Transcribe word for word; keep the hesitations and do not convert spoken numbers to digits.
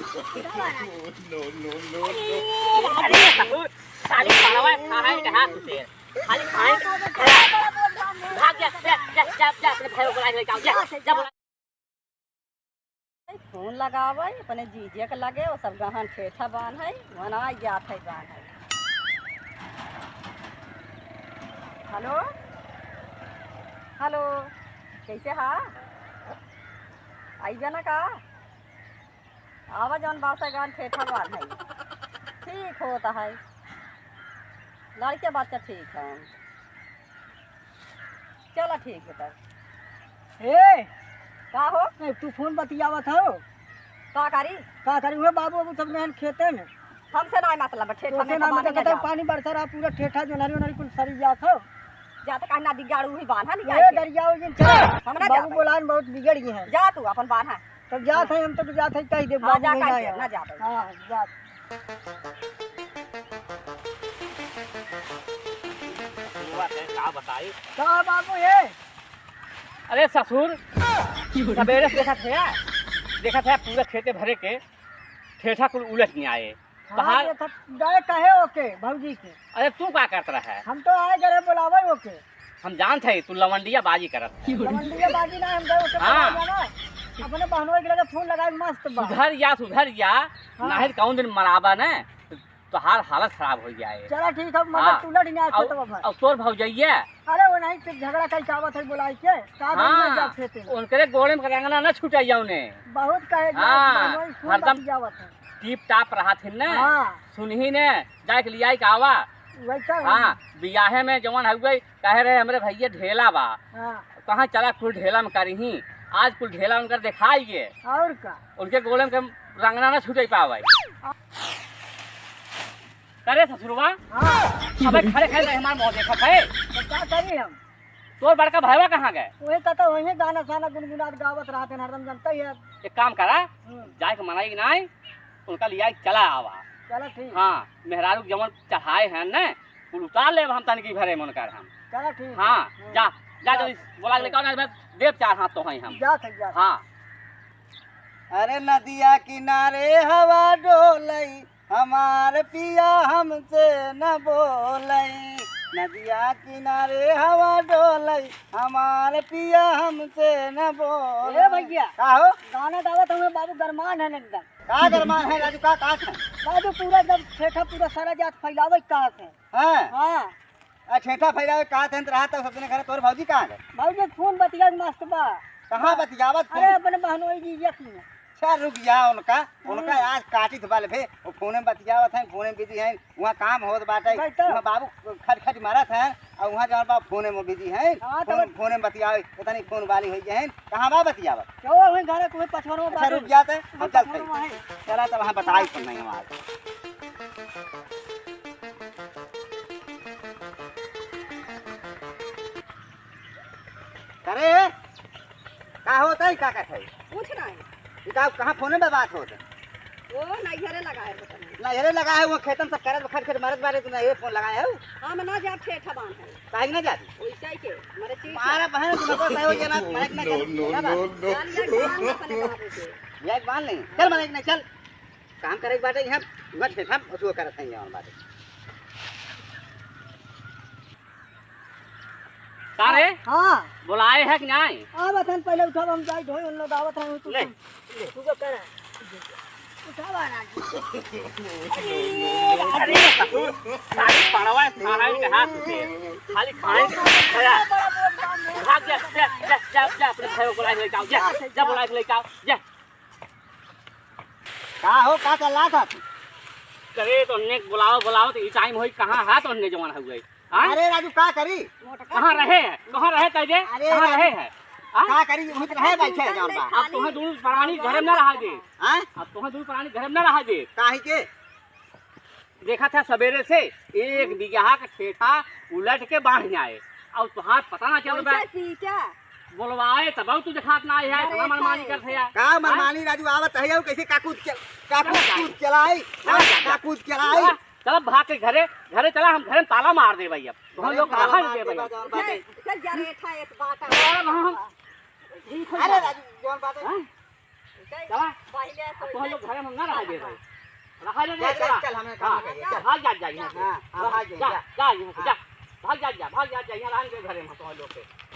अरे, साली पड़वा खाए के हाथ से। खाली खाए के। भाग जा, जा, जा, जा, जा, अपने भाई को बुला के लेके आओ, जा, जा, बुला। फोन लगावे अपने जीजे के लगे, वो सब गहन ठेठा बान्हे, वनाई जात है बान्हे। हेलो, हेलो, कैसे हा? आइबे ना का? आवा जौन बासा गान ठेठा बान्हे। ठीक होता है। लड़के बच्चा ठीक है। चला ठीक है तब। ए, का हो? ए, तू फोन बतियावत हो? का करी? का करी? उहे बाबू, बाबू सब नहन खेते में। हमसे ना मतलब, ठेठा तोसे में ना तो मतलब, बान्हे कहते जाओ। पानी बरसा रहा, पूरा ठेठा जो नरी, नरी कुल सरी जात हो। जा तो कहना दिगाड़ू ही बान्हा नहीं ए, जाए। दरिया उस दिन चला। हम ना बाबू जाबे। बोलान बहुत बिगड़ गए हैं। जा तू अपन बान्हा। तब जात है, हम तो जात है, कह दे, हाँ, बाबू जा, नहीं कह ना दे, आया। ना जाबे। हाँ, जात। हुआ है, का बताई? का बाबू ये? अरे ससुर, सबेरे से देखत है, देखत है पूरा खेते भरे के ठेठा कुल उलट नहीं आए। हाँ, बाहर देखत गए कहे ओके, भौजी के। अरे तू का करत रहा है? हम तो आए गए बोलावे ओके। हम जानत है तू लवंडिया बाजी करत है। लवंडिया बाजी ना, हम गए ओके हाँ। बोलावे ना। अपने बहनोई के लगे फोन लगाए मस्त बा। सुधर जा, सुधर जा, हाँ। नाहीं कौन दिन मराबा ना। तोहार हालत खराब हो जाए। चला ठीक है, मतलब हाँ। तू लड़ ना और, खेतवा भर। और तोर भौजैया? अरे वो नहीं, तू झगड़ा कई कावत है बुलाई के, का हाँ, बोल जात खेते में। उनकरे गोड़े में रंगना ना छूटे जाओ ने। बहुत कहे जात, हाँ, मनोई खूब हरदम बतियावत है। टीप टाप रहा थिन ने। हाँ। सुनही ने, जाए के लियाई के आवा। वैसा है। हाँ, बियाहे में जवन हउए, कहे रहे हमरे भैया ढेला बा। हाँ। कहाँ चला कुल ढेला में करिही, आज कुल ढेला उनकर देखाई गे। और का? उनके गोड़े में के रंगना ना छूटे पावे। करे ससुरवा। हाँ। अबे खड़े खड़े हमार मुँह देखत है। तो का करी हम? तोर बड़का भाईवा कहाँ गए? वही कहता, वही गाना साना गुनगुनात गावत रहत हैं, हरदम जानता ही है। एक काम करा, हम्म। जाए के मनाई कि नाई, उनका लिया के चला आवा। चला ठीक। हाँ, मेहरारू के जवन चढ़ाए हैं न, कुल उतार लेब हम तनकी भरे मन कर हम। चला ठीक है। हाँ, हम्म। जा, जा जा। जल्दी बोला के लेके आओ ना, देब चार हाथ तो हैं हम। जा सही जा। हाँ। अरे नदिया किनारे हवा डोलई, हमार पिया हमसे न बोलई। नदिया किनारे हवा डोलई, हमार पिया हमसे न बोलई। ए भैया। का हो? गाना गावत हमें बाबू गरमान है एकदम। का गरमान है राजू, का, का है? राजू पूरा एकदम ठेठा पूरा सारा जात फैलावे का है। हाँ। हाँ। आ, ठेठा फैलावे का थे रहा तो सबने घर तोर भौजी कहाँ गए? भौजी फोन बतिया मस्त बा। कहाँ बतियावत अरे फोन? अपने बहनोई जी ये की। अच्छा रुक जा उनका, उनका हम्म। आज काटित बल भे, वो फोने में बतियावत हैं, फोने में बिजी हैं, वहाँ काम होत बाटे, बैठो। वहाँ बाबू खट खट मारत हैं, और वहाँ जहाँ बाबू फोने में बिजी हैं, हाँ, तो फोन, बस। फोने में बतियावे, इतनी फोन वाली हो गए हैं, कहाँ बा बतियावत? क्यों वहीं घर तुम्हें पछवाड़ों में अच्छा बाटे? रुक जाते, हम वहीं चलते पछवाड़ों में हैं। है। चला तब हम बताई सुन नहीं हमारे। अरे, का होत है, का कहत है? कुछ नहीं। ई का, कहाँ फोने में बात होत है? वो नैहरे लगा है, पता नहीं। नैहरे लगा है, वो खेतन से करत, खट खट मारत बारे, तू नैहरे फोन लगाए हो? हम ना जाब, ठेठा बांध है। काहे ना जाती? वैसे ही के, हमारे चीज मारा बहन, तुम तो सही हो जाना, मरक ना जाती, no, no, ना बात। No, no। जान लिया, जान अपने बाबू के। ये एक बात नहीं, चल मरक नहीं, चल। काम करे के बाटे यहाँ, मत देख, हम उसको करत हैं यहाँ बाटे। का रे? हाँ। बोलाए है कि नहीं? आ बतन पहले उठा, हम जाई ढोई, उन लोग आवत हैं, तू ले, तू, ले। तू को करा। उठा बाहर आ। अरे, साली पड़वा है, खाए के हाथ से। खाली खाए के हाथ से। भाग जा, जा, जा, जा, जा, अपने भाई को बुला के लेके आओ, जा, जा, बुला के लेके आओ, जा। का हो, का चला था तू? करे तो उनने बुलाओ, बुलाओ, तो ई टाइम होई, कहाँ है तो उनने जवान हो गई? हाँ? अरे राजू, का करी? कहाँ रहे है? कहाँ रहे कह दे? अरे कहाँ राजू, रहे है? हाँ? का करी? उहित रहे बैठे है जवान बा। अब तुम्हें दूर परानी घर में ना रहा दे। हाँ? अब तुम्हें दूर परानी घर में ना रहा दे। काहे के? देखा था सवेरे से एक बीघा का ठेठा उलट के बांध जाए, और तुहार पता ना चल रहा। वैसे सीटा। बोलवाए तब तू देखात ना है, अरे इतना मनमानी खाए। करत है यार। का हाँ? मनमानी राजू आवत है, कैसे काकूद चल-, काकूद कूद चलाई, हाँ, हाँ, काकूद चलाई। हाँ, चल भाग के घरे, घरे चला, हम घरे में ताला मार दे भाई अब। तुम घरे लोग ताला कहाँ मार दे दे भाई? बा, जौन बाटे। चल, चल जा रे, ठा एक बात है। अरे, हम अरे राजू, जौन बाटे। हाँ? चला। पहिले अब तोहन लोग घरे में ना रहा दे भाई। रहा दे, जा, जा, चला। चल, हमें काम हाँ, करिए, चल। भाग जा, जा, यहाँ से। हाँ, हाँ, भाग जा, जा, जा। जा, यहाँ से, हाँ। जा। भाग जा, जा, भाग जा, जा, यहाँ रहन दे घरे में तोहन लोग के।